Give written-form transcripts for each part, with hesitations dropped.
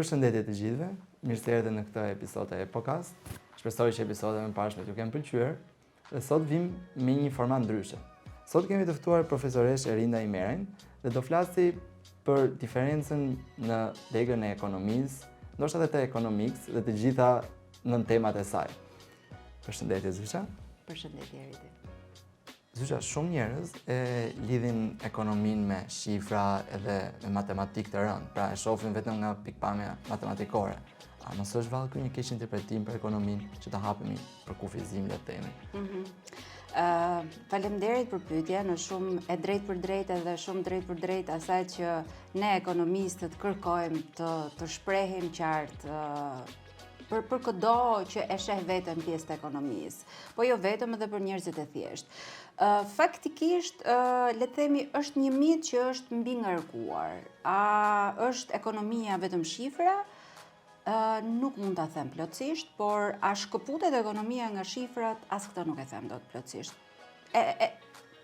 Përshëndetje të gjithëve, mirë se erdhët në këtë episod të Epocast. Shpresoj që episodet e mëparshme t'ju kenë pëlqyer dhe sot vim me një format ndryshe. Sot kemi të ftuar profesoreshë Erinda Imerajn dhe do flasi për diferencën në degën e ekonomisë, ndoshta edhe të economics dhe të gjitha nëntemat e saj. Përshëndetje Zysha. Përshëndetje Eridi. Zysha, shumë njerëz e lidhin ekonominë me shifra edhe me matematikë të rëndë, pra e shohin vetëm nga pikëpamja matematikore. A mos është vallë ky një keqinterpretim për ekonominë që të hapemi për kufizim le të themi? Mm -hmm. Uh, faleminderit për pyetjen, është shumë e drejtpërdrejtë edhe shumë drejtpërdrejt asaj që ne ekonomistët kërkojmë të të shprehim qartë uh, për për këdo që e sheh veten pjesë të ekonomisë, po jo vetëm edhe për njerëzit e thjeshtë. Uh, faktikisht, uh, le të themi, është një mit që është mbingarkuar. A është ekonomia vetëm shifra? Uh, nuk mund ta them plotësisht, por a shkëputet ekonomia nga shifrat, as këtë nuk e them dot plotësisht. E, e,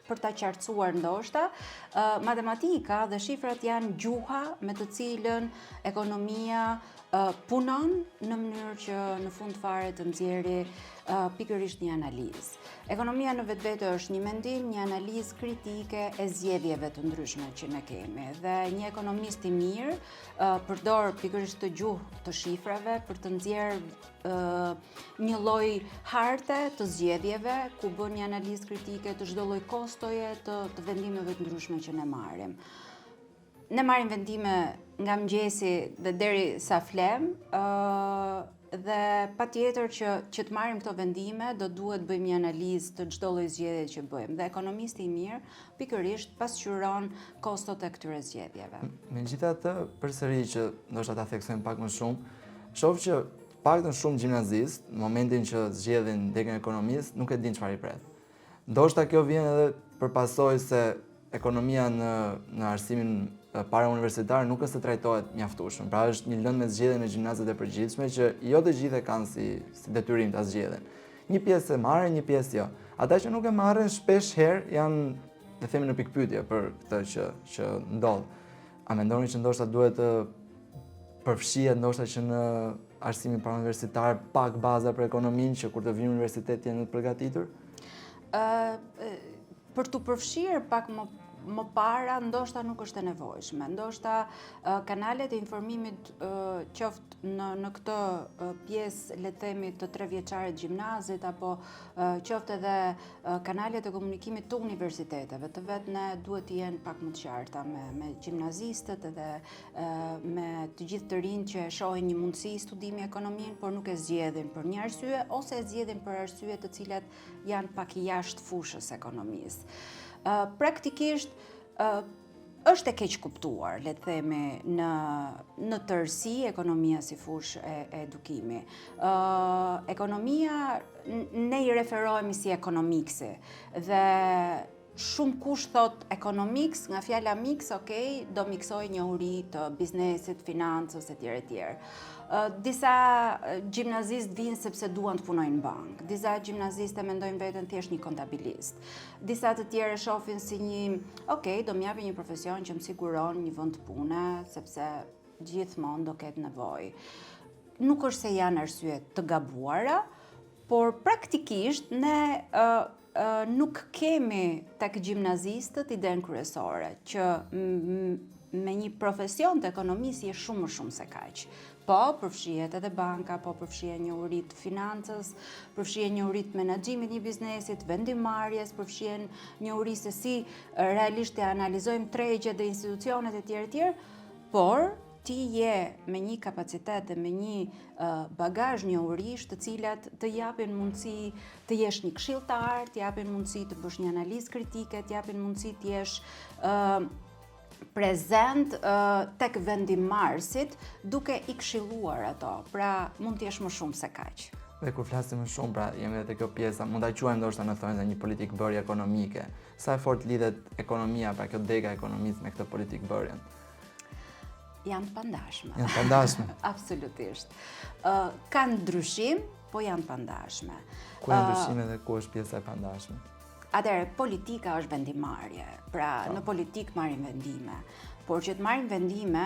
për ta qartësuar ndoshta, uh, matematika dhe shifrat janë gjuha me të cilën ekonomia uh, punon në mënyrë që në fund fare të nxjerrë uh, pikërisht një analizë. Ekonomia në vetvete është një mendim, një analizë kritike e zgjedhjeve të ndryshme që ne kemi dhe një ekonomist i mirë uh, përdor pikërisht këtë gjuhë të shifrave për të nxjerrë një lloj harte të zgjedhjeve ku bën një analizë kritike të çdo lloj kostoje të, të vendimeve të ndryshme që ne marrim. Ne marrim vendime nga mëngjesi dhe deri sa flem, ë dhe patjetër që që të marrim këto vendime do duhet të bëjmë një analizë të çdo lloj zgjedhje që bëjmë. Dhe ekonomisti i mirë pikërisht pasqyron kostot e këtyre zgjedhjeve. Megjithatë, përsëri që ndoshta ta theksojmë pak më shumë, shoh që të paktën shumë gjimnazistë, në momentin që zgjedhin degën e ekonomisë, nuk e dinë çfarë i pret. Ndoshta kjo vjen edhe për pasojë se ekonomia në në arsimin parauniversitar nuk është se trajtohet mjaftueshëm. Pra është një lëndë me zgjedhje në gjimnazet e përgjithshme që jo të gjithë e kanë si si detyrim ta zgjedhin. Një pjesë e marrin, një pjesë jo. Ata që nuk e marrin shpesh herë janë, le të themi në pikëpyetje për këtë që që ndodh. A mendoni që ndoshta duhet të përfshihet ndoshta që në arsimin parauniversitar pak baza për ekonominë që kur të vijnë në universitet të jenë të përgatitur? Ë për t'u përfshirë pak më më para ndoshta nuk është e nevojshme. Ndoshta kanalet e informimit qoftë në në këtë pjesë le të themi të trevjeçarit gjimnazit apo qoftë edhe kanalet e komunikimit të universiteteve, të vetë ne duhet të jenë pak më të qarta me me gjimnazistët edhe me të gjithë të rinjtë që e shohin një mundësi studimi ekonominë, por nuk e zgjedhin për një arsye ose e zgjedhin për arsye të cilat janë pak jashtë fushës ekonomisë. Praktikisht është e keqkuptuar, le të themi, në në tërësi ekonomia si fushë e, e edukimi. Ë ekonomia ne i referohemi si economicsi dhe shumëkush thotë economics, nga fjala mix, ok, do miksoj njohuri të biznesit, financës etj etj. Disa gjimnazistë vijnë sepse duan të punojnë në bankë. Disa gjimnazistë e mendojnë veten thjesht një kontabilist. Disa të tjerë e shohin si një, ok, do më japë një profesion që më siguron një vend pune, sepse gjithmonë do ketë nevojë. Nuk është se janë arsye të gabuara, por praktikisht ne uh, uh, nuk kemi tek gjimnazistët idenë kryesore që me një profesion të ekonomisë je shumë më shumë se kaq. Po, përfshihet edhe banka, po përfshihen njohuri të financës, përfshihen njohuri të menaxhimit një biznesi, të vendimmarrjes, përfshihen njohuri se si realisht të analizojmë tregjet dhe institucionet e tjerë e tjerë, por ti je me një kapacitet dhe me një bagazh njohurish të cilat të japin mundësi të jesh një këshilltar, të japin mundësi të bësh një analizë kritike, të japin mundësi të jesh prezent tek vendimmarrësit duke i këshilluar ato. Pra, mund të jesh më shumë se kaq. Dhe kur flasim më shumë, pra jemi edhe te kjo pjesa, mund ta quajmë ndoshta në thonjëza një politikëbërje ekonomike. Sa e fort lidhet ekonomia, pra kjo dega e ekonomisë me këtë politikëbërjen? Janë të pandashme. Janë të pandashme. Absolutisht. Ë uh, kanë ndryshim, po janë të pandashme. Ku janë ndryshime dhe ku është pjesa e pandashme? Atëherë, politika është vendimmarrje, pra po. në politikë marrim vendime, por që të marrim vendime,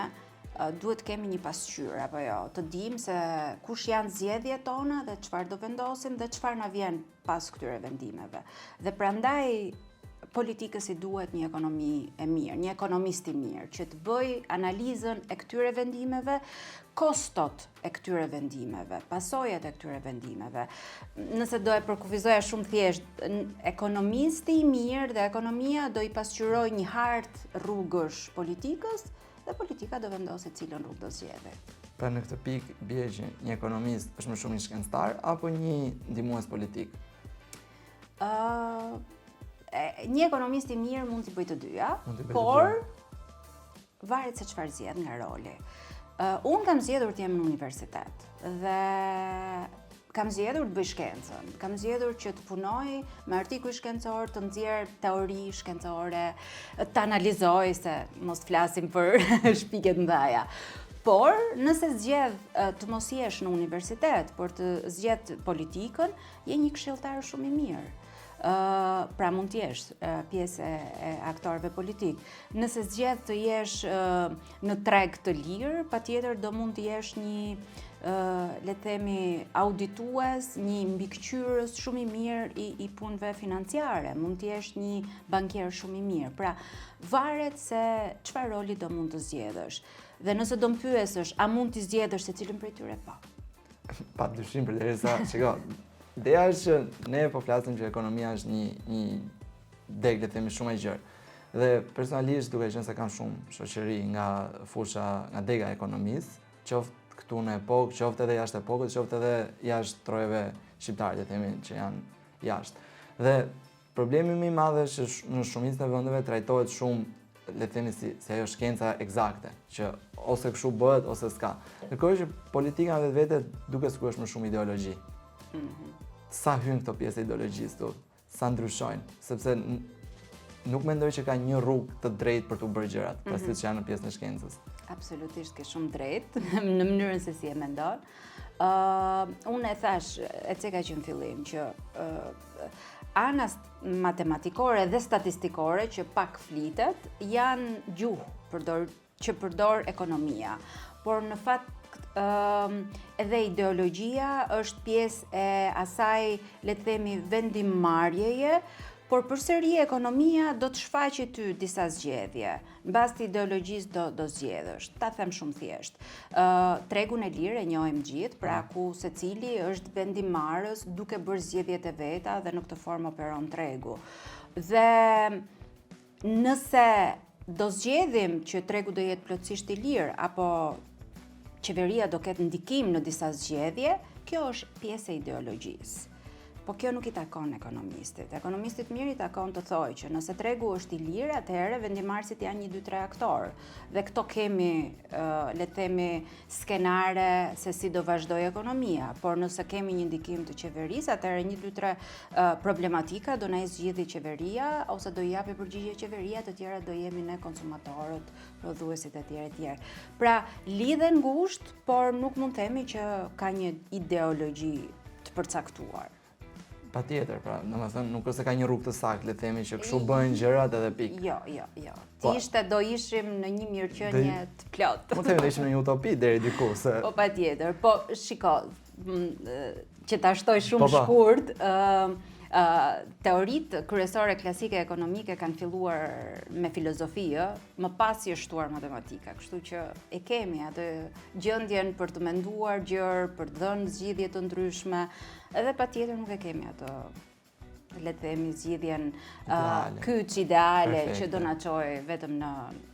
Duhet të kemi një pasqyrë apo jo, të dimë se kush janë zgjedhjet tona dhe çfarë do vendosim dhe çfarë na vjen pas këtyre vendimeve. Dhe prandaj politikës i duhet një ekonomi e mirë, një ekonomist i mirë, që të bëjë analizën e këtyre vendimeve, kostot e këtyre vendimeve, pasojat e këtyre vendimeve. Nëse do e përkufizoja shumë thjesht, ekonomisti i mirë dhe ekonomia do i pasqyrojë një hartë rrugësh politikës dhe politika do vendosë cilën rrugë do zgjedhë. Pra në këtë pikë bie që një ekonomist është më shumë një shkencëtar apo një ndihmues politik? Ë një ekonomist i mirë mund t'i bëjë të dyja, por varet se çfarë zgjedh nga roli. Uh, unë kam zgjedhur të jem në universitet dhe kam zgjedhur të bëj shkencën, kam zgjedhur që të punoj me artikuj shkencor, të nxjerr teori shkencore, të analizoj se mos të flasim për shpikje të mëdha. Por, nëse zgjedh të mos jesh në universitet, por të zgjedh politikën, je një këshilltar shumë i mirë. Uh, pra mund të jesh uh, pjesë e, e aktorëve politikë. Nëse zgjedh të jesh uh, në treg të lirë, patjetër do mund të jesh një uh, le të themi auditues, një mbikëqyrës shumë i mirë i, i punëve financiare, mund të jesh një bankier shumë i mirë. Pra, varet se çfarë roli do mund të zgjedhësh. Dhe nëse do më pyesësh, a mund të zgjedhësh secilin prej tyre? Po. Pa dyshim përderisa, shiko, ideja është që ne po flasim që ekonomia është një një degë, le të themi, shumë e gjerë. Dhe personalisht duke qenë se kam shumë shoqëri nga fusha, nga dega e ekonomisë, qoftë këtu në epokë, qoftë edhe jashtë epokës, qoftë edhe jashtë trojeve shqiptare, le të themi, që janë jashtë. Dhe Problemi më i madh është që në shumicën e vendeve trajtohet shumë, le të themi si si ajo shkenca ekzakte, që ose kështu bëhet ose s'ka. Ndërkohë që politika në vetvete duket sikur është më shumë ideologji. Mm -hmm. Sa hyn këto pjesë e ideologjisë këtu, sa ndryshojnë, sepse nuk mendoj që ka një rrugë të drejtë për të bërë gjërat, mm -hmm. pra siç janë në pjesën e shkencës. Absolutisht ke shumë drejt në mënyrën se si e mendon. Uh, unë e thashë, e ceka që në fillim, që uh, ana matematikore dhe statistikore që pak flitet, janë gjuhë përdor, që përdor ekonomia. Por në fakt uh, edhe ideologjia është pjesë e asaj, le të themi, vendimmarrjeje, por përsëri ekonomia do të shfaqë ty disa zgjedhje. Në bazë të ideologjisë do do zgjedhësh. Ta them shumë thjesht. Ë tregun e lirë e njohim të gjithë, pra ku secili është vendimmarrës duke bërë zgjedhjet e veta dhe në këtë formë operon tregu. Dhe nëse do zgjedhim që tregu do jetë plotësisht i lirë apo qeveria do ketë ndikim në disa zgjedhje, kjo është pjesë e ideologjisë. Po kjo nuk i takon ekonomistit. Ekonomistit mirë i takon të thojë që nëse tregu është i lirë, atëherë vendimmarrësit janë 1 2 3 aktorë. Dhe këto kemi, le të themi, skenare se si do vazhdojë ekonomia, por nëse kemi një ndikim të qeverisë, atëherë 1 2 3 problematika do na i zgjidhi qeveria ose do i japi përgjigje qeveria, të tjera do jemi ne konsumatorët, prodhuesit e tjerë e tjerë. Pra, lidhen ngushtë, por nuk mund të themi që ka një ideologji të përcaktuar. Patjetër, pra, domethënë, nuk është se ka një rrugë të saktë, le të themi që kështu bëhen gjërat edhe pikë. Jo, jo, jo. Po, ishte do ishim në një mirëqenie të plotë. Mund të themi do ishim në një utopi deri diku se Po patjetër. Po shiko, që ta shtoj shumë po, po. shkurt, ë teoritë kryesore klasike ekonomike kanë filluar me filozofi, ë, më pas i është shtuar matematika, kështu që e kemi atë gjendjen për të menduar gjerë, për të dhënë zgjidhje të ndryshme, edhe patjetër nuk e kemi atë le të themi zgjidhjen uh, kyç ideale që do na çojë vetëm në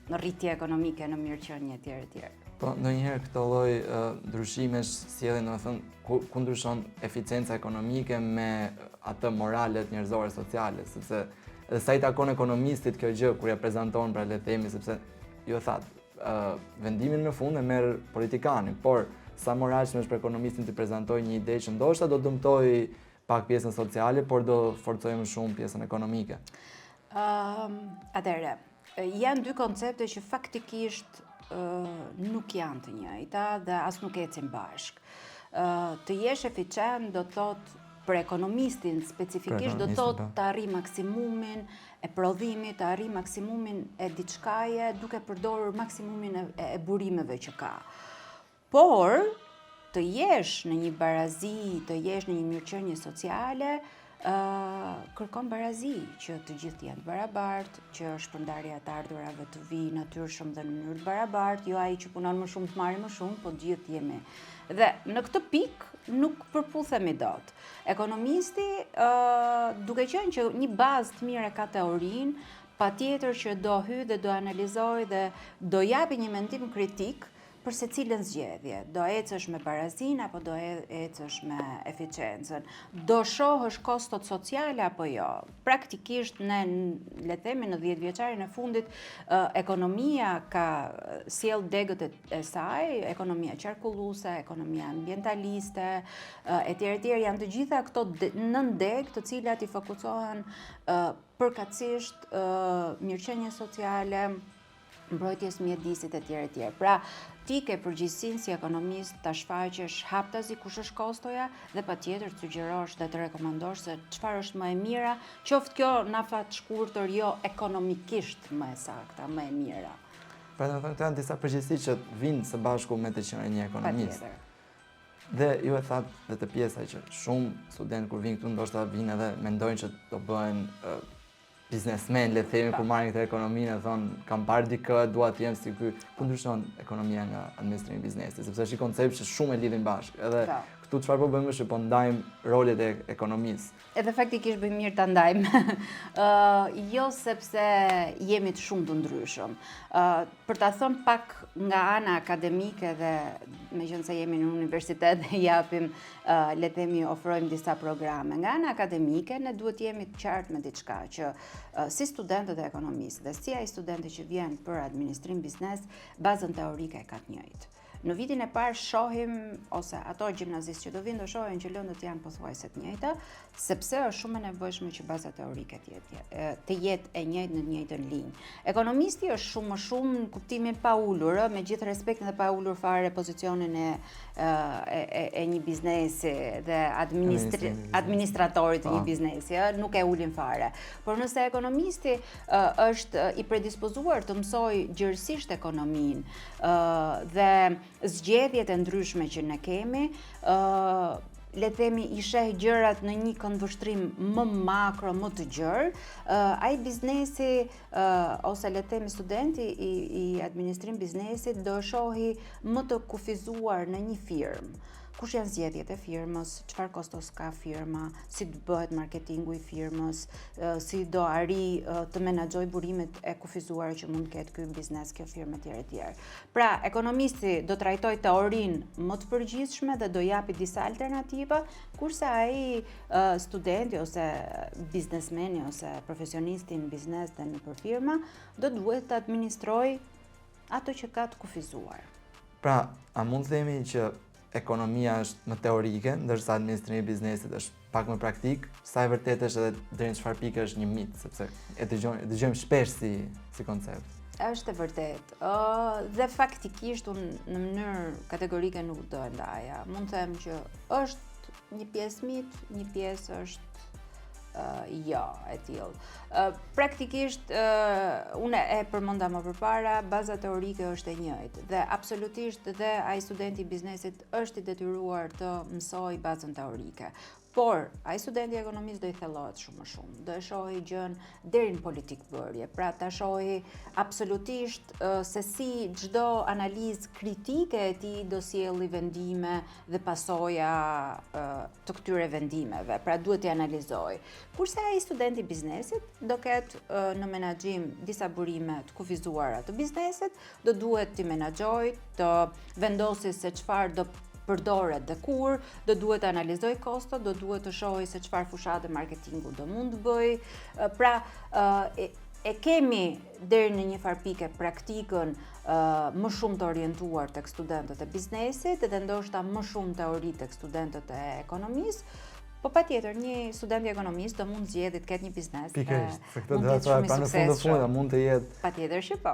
në rritje ekonomike, në mirëqenie etj etj. Po ndonjëherë këto lloj uh, ndryshimesh sjellin, domethënë, ku, ku ndryshon eficienca ekonomike me atë moralet njerëzore sociale, sepse edhe sa i takon ekonomistit kjo gjë kur ja prezanton pra le të themi sepse ju e thatë, vendimin në fund e merr politikani, por sa moralshme është për ekonomistin të prezantojë një ide që ndoshta do dëmtojë pak pjesën sociale, por do forcojë më shumë pjesën ekonomike. Ëm, um, atëherë, janë dy koncepte që faktikisht uh, nuk janë të njëjta dhe as nuk ecin bashkë. Uh, të jesh eficient do të thotë Për ekonomistin specifikisht do të thotë po. të arrijë maksimumin e prodhimit, të arrijë maksimumin e diçkaje duke përdorur maksimumin e, e burimeve që ka. Por të jesh në një barazi, të jesh në një mirëqenie sociale, ë kërkon barazi, që të gjithë të jenë të barabartë, që shpërndarja e të ardhurave të vijë natyrshëm dhe në mënyrë të barabartë, jo ai që punon më shumë të marrë më shumë, po të gjithë jemi. Dhe në këtë pikë nuk përputhemi dot. Ekonomisti, ë duke qenë që një bazë të mirë e ka teorinë, patjetër që do hyjë dhe do analizojë dhe do japi një mendim kritik për secilën zgjedhje. Do ecësh me barazinë apo do ecësh me eficiencën? Do shohësh kostot sociale apo jo? Praktikisht ne le të themi në 10 vjeçarin e fundit ekonomia ka sjell degët e, e saj, ekonomia qarkulluese, ekonomia ambientaliste, etj etj janë të gjitha këto nëndegë të cilat i fokusohen përkatësisht mirëqenies sociale, mbrojtjes mjedisit etj etj. Pra, ti ke përgjegjësinë si ekonomist ta shfaqësh haptazi kush është kostoja dhe patjetër të sugjerosh dhe të rekomandosh se çfarë është më e mira, qoftë kjo në afat shkurtër, jo ekonomikisht më e sakta, më e mira. Pra, domethënë, këto janë disa përgjegjësi që vijnë së bashku me të qenë një ekonomist. Patjetër. Dhe ju e thatë dhe te pjesa që shumë studentë kur vijnë këtu ndoshta vijnë edhe mendojnë që do bëhen biznesmen, le të themi, kur marrin këtë ekonominë, thonë, kam parë dikë, dua të jem si ky. Ku ndryshon ekonomia nga administrimi i biznesit, sepse është një koncept që shumë e lidhin bashkë. Edhe po. këtu çfarë po bëjmë është që po ndajmë rolet e ekonomisë. Edhe faktikisht bëjmë mirë ta ndajmë. Ë, jo sepse jemi të shumë të ndryshëm. Ë, për ta thënë pak nga ana akademike dhe meqenëse jemi në universitet dhe japim le të themi ofrojmë disa programe. Nga ana akademike ne duhet të jemi të qartë me diçka që si studentët e ekonomisë dhe si ai studenti që vjen për administrim biznes, bazën teorike e ka të njëjtë. Në vitin e parë shohim ose ato gjimnazistë që do vinë do shohin që lëndët janë pothuajse të njëjta, sepse është shumë e nevojshme që baza teorike të jetë të jetë e njëjtë në të njëjtën linjë. Ekonomisti është shumë më shumë në kuptimin pa ulur, me gjithë respektin dhe pa ulur fare pozicionin e e, e, e një biznesi dhe administri, administratorit të një po. biznesi, ë, nuk e ulim fare. Por nëse ekonomisti ë, është i predispozuar të mësojë gjerësisht ekonominë ë, dhe zgjedhjet e ndryshme që ne kemi, ë, le të themi i sheh gjërat në një këndvështrim më makro, më të gjerë, ai biznesi ose le të themi studenti i, i administrim biznesit do e shohi më të kufizuar në një firmë. Kush janë zgjedhjet e firmës, çfarë kostos ka firma, si të bëhet marketingu i firmës, si do arrijë të menaxhojë burimet e kufizuara që mund të ketë ky biznes, kjo firmë etj etj. Pra, ekonomisti do trajtojë teorinë më të përgjithshme dhe do japi disa alternativa, kurse ai studenti ose biznesmeni ose profesionisti në biznes dhe nëpër firma do duhet të administrojë ato që ka të kufizuar. Pra, a mund të themi që ekonomia është më teorike, ndërsa administrimi i biznesit është pak më praktik, sa e vërtetë është edhe deri në çfarë pike është një mit, sepse e dëgjojmë e dëgjojmë shpesh si si koncept. Është e vërtetë. Ë dhe faktikisht unë në mënyrë kategorike nuk do e ndaja. Mund të them që është një pjesë mit, një pjesë është uh, jo e tillë. Uh, praktikisht uh, unë e përmenda më përpara, baza teorike është e njëjtë dhe absolutisht dhe ai studenti i biznesit është i detyruar të mësojë bazën teorike. Por, ai studenti i ekonomisë do i thellohet shumë më shumë, do e shohë gjënë deri në politikëbërje, pra ta shohë absolutisht se si çdo analizë kritike e tij do sjelli vendime dhe pasoja të këtyre vendimeve, pra duhet t'i analizojë. Kurse ai studenti i biznesit do ketë në menaxhim disa burime të kufizuara të biznesit, do duhet t'i menaxhojë, të vendosi se çfarë do përdoret dhe kur, do duhet të analizojë kostot, do duhet të shohë se çfarë fushate marketingu do mund të bëjë. Pra, e kemi deri në një farë pike praktikën më shumë të orientuar tek studentët e biznesit dhe ndoshta më shumë teori tek studentët e ekonomisë, Po patjetër, një student i ekonomisë do mund zgjedhë të ketë një biznes. Pikërisht, se këtë do të thoja, pra në fund të fundit mund të jetë. Patjetër që po.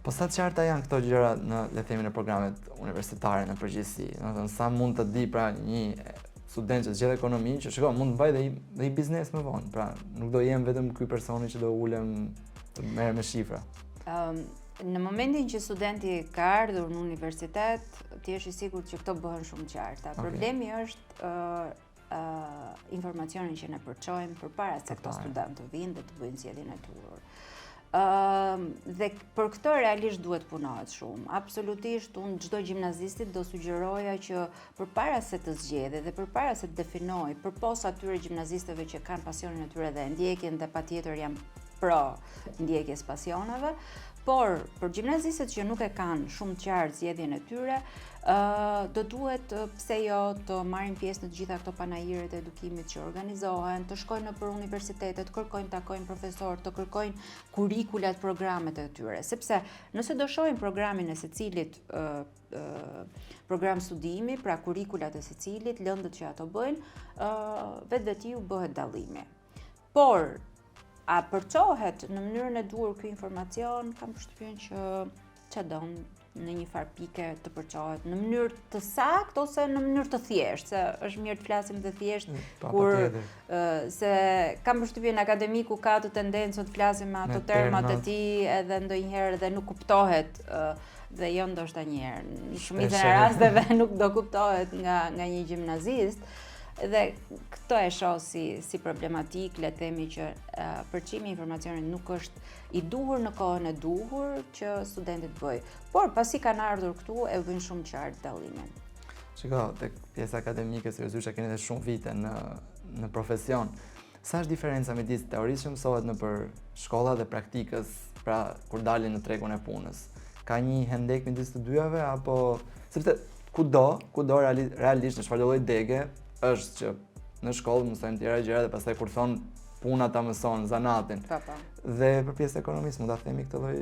Po sa të qarta janë këto gjëra në le të themi në programet universitare në përgjithësi, domethënë sa mund të di pra një student që zgjedh ekonominë, që shiko, mund të bëj dhe një, dhe një biznes më vonë. Pra, nuk do jem vetëm ky personi që do ulem të merrem me shifra. Um, në momentin që studenti ka ardhur në universitet, ti je i sigurt që këto bëhen shumë qarta. Okay. Problemi është uh, uh, informacionin që ne përçojmë përpara se këto studentë të vinë dhe të bëjnë zgjedhjen e duhur. Ëm dhe për këtë realisht duhet punohet shumë. Absolutisht unë çdo gjimnazistit do sugjeroja që përpara se të zgjedhë dhe përpara se të definojë, përpos atyre gjimnazistëve që kanë pasionin e tyre dhe e ndjekin dhe patjetër jam pro ndjekjes pasioneve, por për gjimnazistët që nuk e kanë shumë të qartë zgjedhjen e tyre, ë do duhet pse jo të marrin pjesë në të gjitha këto panairet e edukimit që organizohen, të shkojnë nëpër universitete, të kërkojnë takojnë profesorë, të kërkojnë kurikulat, programet e tyre, sepse nëse do shohim programin e secilit ë program studimi, pra kurikulat e secilit, lëndët që ato bëjnë, ë vetvetiu bëhet dallimi. Por, a përçohet në mënyrën e duhur ky informacion, kam përshtypjen që ça don në një farë pike të përçohet në mënyrë të saktë ose në mënyrë të thjeshtë, se është mirë të flasim të thjeshtë mm, pa, kur se kam përshtypjen akademiku ka atë tendencën të flasim me ato termat e tij edhe ndonjëherë dhe nuk kuptohet dhe jo ndoshta një herë. Në shumicën e rasteve nuk do kuptohet nga nga një gjimnazist. Dhe këtë e shoh si si problematikë, le të themi që uh, përçimi i informacionit nuk është i duhur në kohën e duhur që studenti të bëjë. Por pasi kanë ardhur këtu e bëjnë shumë qartë dallimin. Shiko, tek pjesa akademike seriozisht keni edhe shumë vite në në profesion. Sa është diferenca midis teorisë që mësohet nëpër shkolla dhe praktikës, pra kur dalin në tregun e punës? Ka një hendek midis të dyjave apo sepse kudo, kudo reali, realisht në çfarëdo lloj dege është që në shkollë mësojmë tjera gjëra dhe pastaj kur thon puna ta mëson zanatin. Po, po. Dhe për pjesën e ekonomisë mund ta themi këtë lloj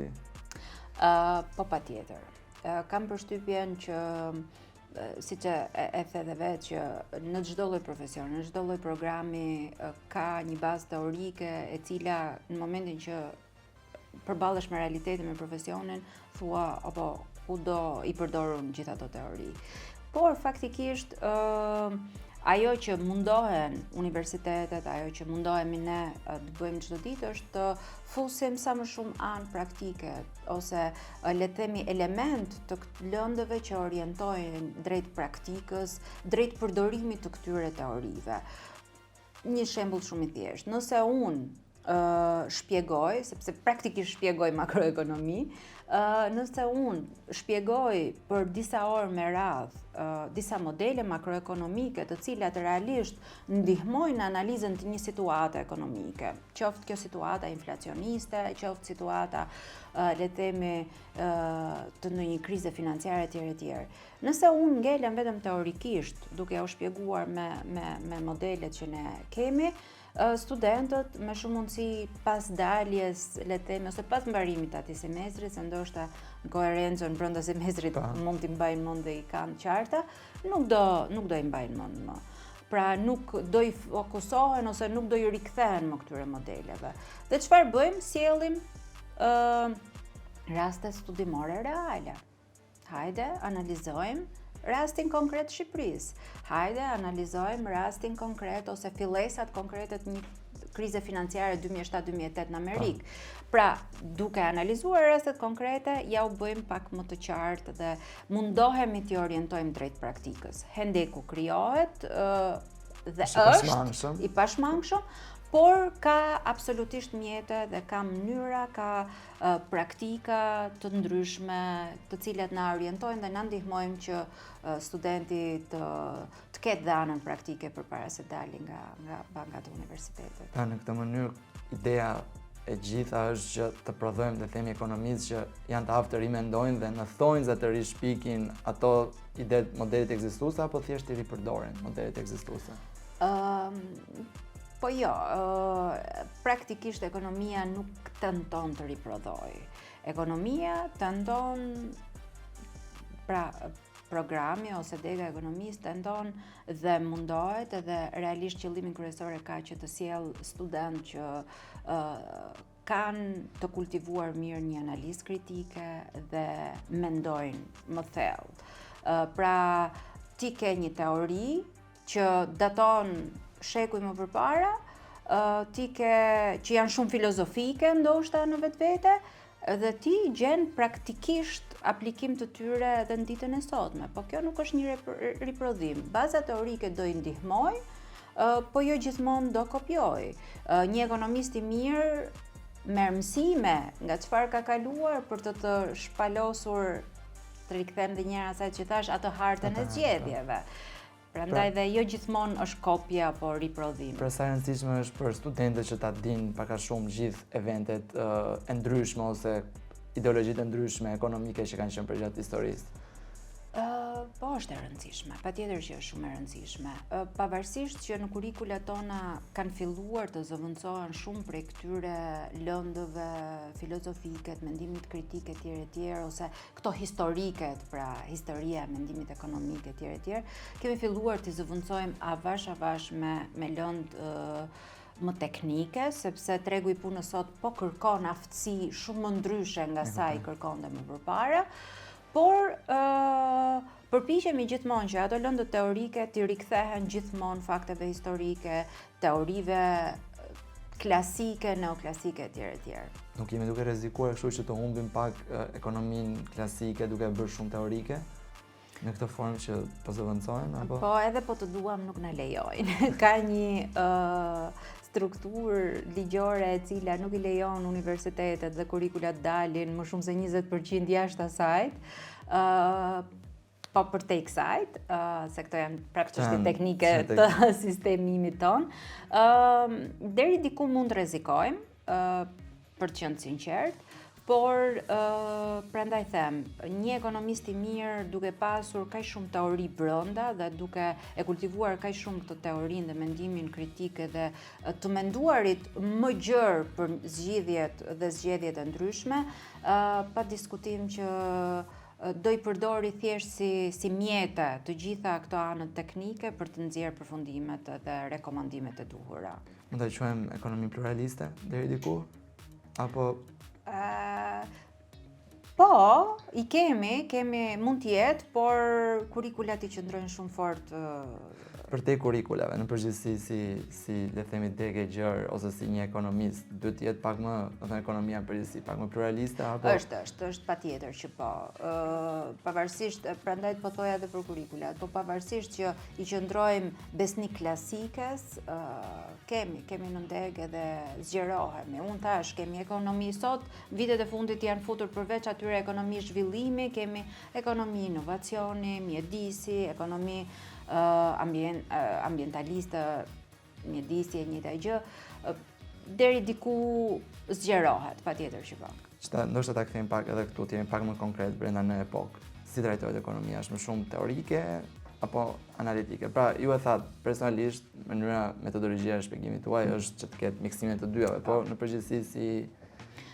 Ë, uh, po patjetër. Uh, kam përshtypjen që siç e, e the dhe vetë që në çdo lloj profesioni, në çdo lloj programi ka një bazë teorike e cila në momentin që përballesh me realitetin, me profesionin, thua apo ku do i përdor unë gjithë ato teori. Por faktikisht ë uh, ajo që mundohen universitetet, ajo që mundohemi ne të bëjmë çdo ditë është të fusim sa më shumë anë praktike ose le të themi element të lëndëve që orientojnë drejt praktikës, drejt përdorimit të këtyre teorive. Një shembull shumë i thjeshtë. Nëse unë shpjegoj, sepse praktikisht shpjegoj makroekonomi, nëse unë shpjegoj për disa orë me radhë, disa modele makroekonomike të cilat realisht ndihmojnë në analizën të një situate ekonomike, qoftë kjo situata inflacioniste, qoftë situata, le të themi, të ndonjë krize financiare etj etj. Nëse unë ngelem vetëm teorikisht duke u shpjeguar me me me modelet që ne kemi, studentët me shumë mundësi pas daljes, le të themi, ose pas mbarimit të atij semestrit, se ndoshta në koherencën brenda semestrit pa. Po. mund t'i mbajnë mend dhe i kanë qarta, nuk do nuk do i mbajnë mend më. Pra nuk do i fokusohen ose nuk do i rikthehen më këtyre modeleve. Dhe çfarë bëjmë? Sjellim ë uh, raste studimore reale. Hajde, analizojmë rastin konkret të Shqipërisë. Hajde, analizojmë rastin konkret ose fillesat konkrete të një krize financiare 2007-2008 në Amerikë. Pra, duke analizuar rastet konkrete, ja u bëjmë pak më të qartë dhe mundohemi t'i orientojmë drejt praktikës. Hendeku krijohet dhe është i pashmangshëm, por ka absolutisht mjete dhe ka mënyra, ka praktika të ndryshme, të cilat na orientojnë dhe na ndihmojnë që studenti të të ketë dhe anën praktike përpara se dali nga nga bankat e universitetit. Pra në këtë mënyrë ideja e gjitha është që të prodhojmë le themi ekonomistë që janë të aftë të rimendojnë dhe në thonjza të rishpikin ato ide modelet ekzistuese apo thjesht të ripërdorin modelet ekzistuese? Ëm um, po jo, uh, praktikisht ekonomia nuk tenton të riprodhojë. Ekonomia tenton pra programi ose dega e ekonomisë tenton dhe mundohet edhe realisht qëllimin kryesor e ka që të sjellë studentë që uh, kanë të kultivuar mirë një analizë kritike dhe mendojnë më thellë. Uh, pra, ti ke një teori që daton shekuj më përpara, ti ke që janë shumë filozofike ndoshta në vetvete, dhe ti gjen praktikisht aplikim të tyre edhe në ditën e sotme. Po kjo nuk është një riprodhim. Baza teorike do i ndihmojë, po jo gjithmonë do kopjojë. Një ekonomist i mirë merr mësime nga çfarë ka kaluar për të të shpalosur të rikthehem dhe njëherë asaj që thashë atë hartën e zgjedhjeve. Prandaj pra, dhe jo gjithmonë është kopje apo riprodhim. Pra sa e rëndësishme është për studentët që ta dinë pak a shumë gjithë eventet uh, e ndryshme ose ideologjitë e ndryshme ekonomike që kanë qenë përgjatë historisë? Uh, po është e rëndësishme, patjetër që është shumë e rëndësishme. Uh, pavarësisht që në kurrikulat tona kanë filluar të zëvendësohen shumë prej këtyre lëndëve filozofike, të mendimit kritik etj etj ose këto historiket, pra historia e mendimit ekonomik etj etj, kemi filluar t'i zëvendësojmë avash avash me me lëndë më teknike, sepse tregu i punës sot po kërkon aftësi shumë më ndryshe nga sa i kërkonte më përpara. Por ë përpiqemi gjithmonë që ato lëndët teorike t'i rikthehen gjithmonë fakteve historike, teorive klasike, neoklasike etj etj. Nuk jemi duke rrezikuar kështu që të humbim pak ekonominë klasike duke e bërë shumë teorike në këtë formë që po zëvendësohen apo? Po, edhe po të duam nuk na lejojnë. Ka një uh, strukturë ligjore e cila nuk i lejon universitetet dhe kurrikulat dalin më shumë se 20% jashtë asaj. Uh, Po përtej kësaj, uh, se këto janë prapë çështje teknike të sistemimit tonë, uh, deri diku mund të rrezikojmë, uh, për të qenë të sinqertë, por uh, prandaj them, një ekonomist i mirë duke pasur kaq shumë teori brenda dhe duke e kultivuar kaq shumë këtë teorinë dhe mendimin kritik dhe të menduarit më gjerë për zgjidhjet dhe zgjedhjet e ndryshme, uh, pa diskutim që do i përdori thjesht si, si mjete të gjitha këto anët teknike për të nxjerrë përfundimet dhe rekomandimet e duhura. Mund ta quajmë ekonomi pluraliste deri diku? Apo uh, Po, i kemi, kemi, mund të jetë, por kurrikulat i qëndrojnë shumë fort përtej kurrikulave, në përgjithësi si si le të themi degë e gjerë ose si një ekonomist, duhet të jetë pak më, do të thënë ekonomia në përgjithësi, pak më pluraliste apo Është, është, është patjetër që po. Ë pavarësisht, prandaj po thoja edhe për kurrikulat, po pavarësisht që i qëndrojmë besnik klasikes, ë kemi, kemi në degë edhe zgjerohemi. Unë thashë, kemi ekonomi sot, vitet e fundit janë futur përveç atyre ekonomi zhvillimi, kemi ekonomi inovacioni, mjedisi, ekonomi ambient, ambientaliste, mjedisi e njëjta gjë, deri diku zgjerohet, patjetër që po. Që ta, ndoshta ta kthejmë pak edhe këtu, të jemi pak më konkret brenda në Epokë. Si trajtohet ekonomia, është më shumë teorike apo analitike? Pra, ju e thatë, personalisht, mënyra metodologjia e shpjegimit tuaj është që të ketë miksimin e të dyjave, po në përgjithësi si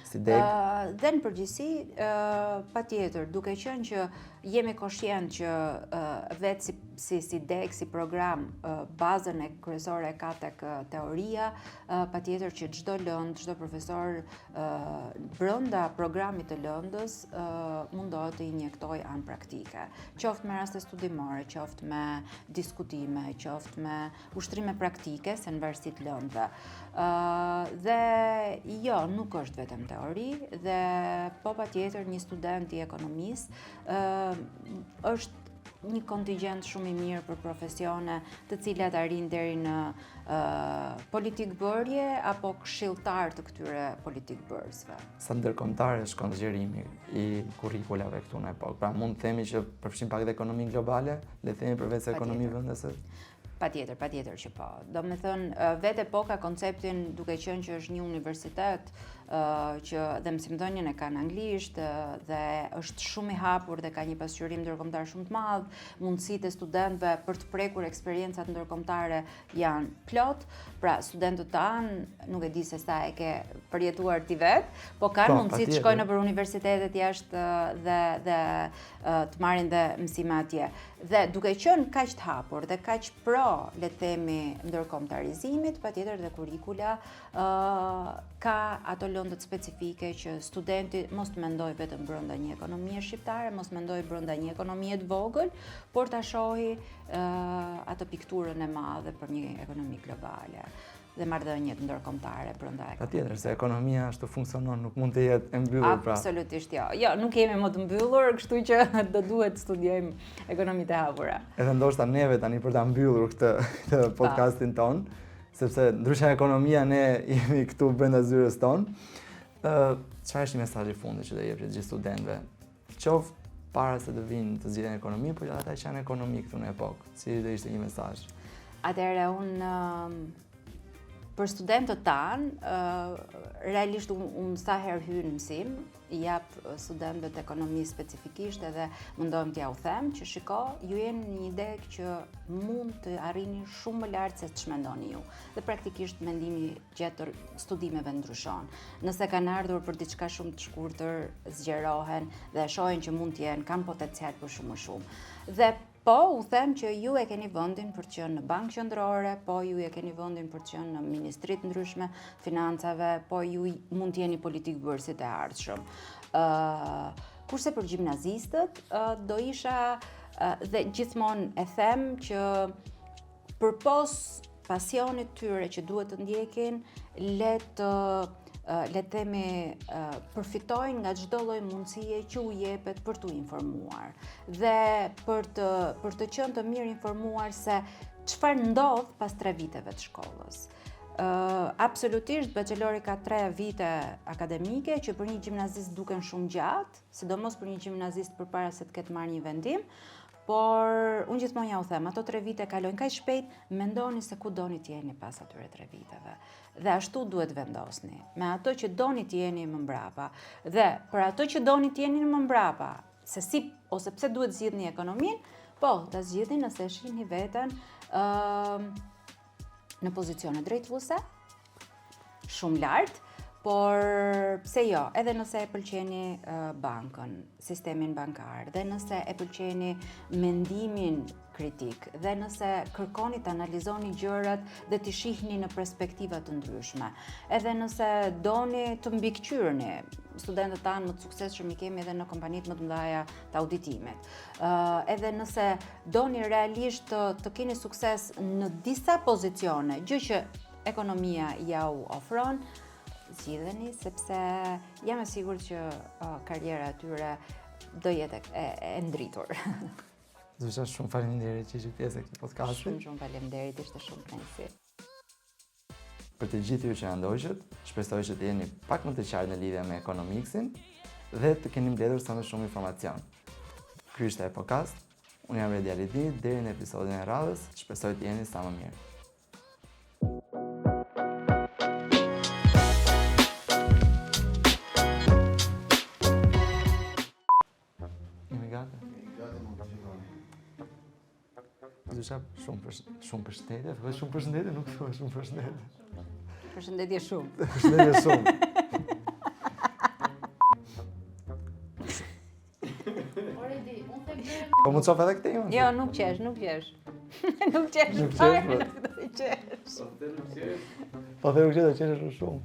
si degë? Uh, dhe në përgjithësi, uh, patjetër, duke qenë që jemi koshient që uh, vetë si, si, si degë, si program, uh, bazën e kryesore e ka tek teoria, uh, patjetër që çdo lëndë, çdo profesor uh, brenda programit të lëndës uh, mundohet të injektojë anë praktike. Qoftë me raste studimore, qoftë me diskutime, qoftë me ushtrime praktike, se në varësi të lëndëve. Dhe jo, nuk është vetëm teori, dhe po patjetër një student i ekonomisë është një kontingjent shumë i mirë për profesione të cilat arrijnë deri në politikëbërje apo këshilltar të këtyre politikëbërësve. Sa ndërkombëtare shkon zgjerimi i kurrikulave këtu në Epokë? Pra mund të themi që përfshin pak dhe ekonominë globale, le të themi përveç ekonomi vendase? Patjetër, patjetër që po. Domethënë, vetë Epoka konceptin duke qenë që është një universitet që dhe mësimdhënien e ka në anglisht dhe është shumë i hapur dhe ka një pasqyrim ndërkombëtar shumë të madh, mundësitë e studentëve për të prekur eksperiencat ndërkombëtare janë plot. Pra, studentët tanë, nuk e di se sa e ke përjetuar ti vetë, po kanë po, mundësi të shkojnë nëpër universitetet jashtë dhe dhe të marrin dhe mësime atje. Dhe duke qenë kaq të hapur dhe kaq pro pro, le të themi, ndërkombëtarizimit, patjetër dhe kurrikula ka ato lëndët specifike që studenti mos të mendojë vetëm brenda një ekonomie shqiptare, mos mendojë brenda një ekonomie të vogël, por ta shohë atë pikturën e madhe për një ekonomi globale dhe marrëdhëniet ndërkombëtare brenda ekonomisë. Patjetër, se ekonomia ashtu funksionon, nuk mund të jetë e mbyllur pra. Absolutisht jo. Jo, nuk jemi më të mbyllur, kështu që do duhet të studiojmë ekonomitë e hapura. Edhe ndoshta neve tani për ta mbyllur këtë këtë podcastin tonë, sepse ndryshe nga ekonomia ne jemi këtu brenda zyrës tonë. Ë, çfarë është një mesazh i fundit që do jepje të gjithë studentëve? Qoftë para se të vinë të zgjidhin ekonomi, por edhe ata që janë ekonomi këtu në Epokë, si do ishte një mesazh? Atëherë unë për studentët tanë, realisht unë un sa herë hyj në mësim, i jap studentëve të ekonomisë specifikisht edhe mundohem t'jua them që shiko, ju jeni në një degë që mund të arrini shumë më lart se ç'mendoni ju. Dhe praktikisht mendimi gjatë studimeve ndryshon. Nëse kanë ardhur për diçka shumë të shkurtër, zgjerohen dhe e shohin që mund të jenë, kanë potencial për shumë më shumë. Dhe po, u them që ju e keni vendin për të qenë në bankë qendrore, po ju e keni vendin për të qenë në ministri të ndryshme financave, po ju mund të jeni politikëbërësit e ardhshëm. Ë uh, kurse për gjimnazistët uh, do isha uh, dhe gjithmonë e them që përpos pasionit tyre që duhet të ndjekin, le të le të themi përfitojnë nga çdo lloj mundësie që u jepet për t'u informuar dhe për të për të qenë të mirë informuar se çfarë ndodh pas tre viteve të shkollës. Uh, absolutisht, bachelori ka tre vite akademike që për një gjimnazist duken shumë gjatë, sidomos për një gjimnazist përpara se të ketë marrë një vendim, Por, unë gjithmonë jua them, ato tre vite kalojnë kaq shpejt, mendoni se ku doni të jeni pas atyre tre viteve. Dhe ashtu duhet vendosni, me ato që doni të jeni më mbrapa. Dhe për ato që doni të jeni më mbrapa, se si ose pse duhet zgjidhni ekonominë, po, ta zgjidhni nëse e shihni veten ë në pozicione drejtuese, shumë lart, por pse jo, edhe nëse e pëlqeni bankën, sistemin bankar, dhe nëse e pëlqeni mendimin kritik, dhe nëse kërkoni të analizoni gjërat dhe t'i shihni në perspektiva të ndryshme, edhe nëse doni të mbikëqyrni, studentët tanë më të suksesshëm i kemi edhe në kompanitë më të mëdha të auditimit. Edhe nëse doni realisht të, të keni sukses në disa pozicione, gjë që ekonomia jua ofron, zgjidheni sepse jam e sigurt që uh, karriera e tyre do jetë e, e, e ndritur. Zysha, shumë faleminderit që ishe pjesë e këtij podcasti. Shumë shumë faleminderit, ishte shumë kënaqësi. Për të gjithë ju që na ndoqët, shpresoj që të jeni pak më të qartë në lidhje me Economicsin dhe të keni mbledhur sa më shumë informacion. Ky ishte Epokast. Unë jam Redi Alidini, deri në episodin e radhës, shpresoj të jeni sa më mirë. Jemi gati? Jemi gati, mund të filloni. Zysha, shumë për, shumë përshëndetje, thua shumë përshëndetje, nuk thua shumë përshëndetje. Përshëndetje shumë. Përshëndetje shumë. Po mund të shoh edhe këtë jo? Jo, nuk qesh, nuk qesh. Nuk qesh. Nuk qesh. Po. Nuk qesh. Po the nuk qesh, do qesh shumë.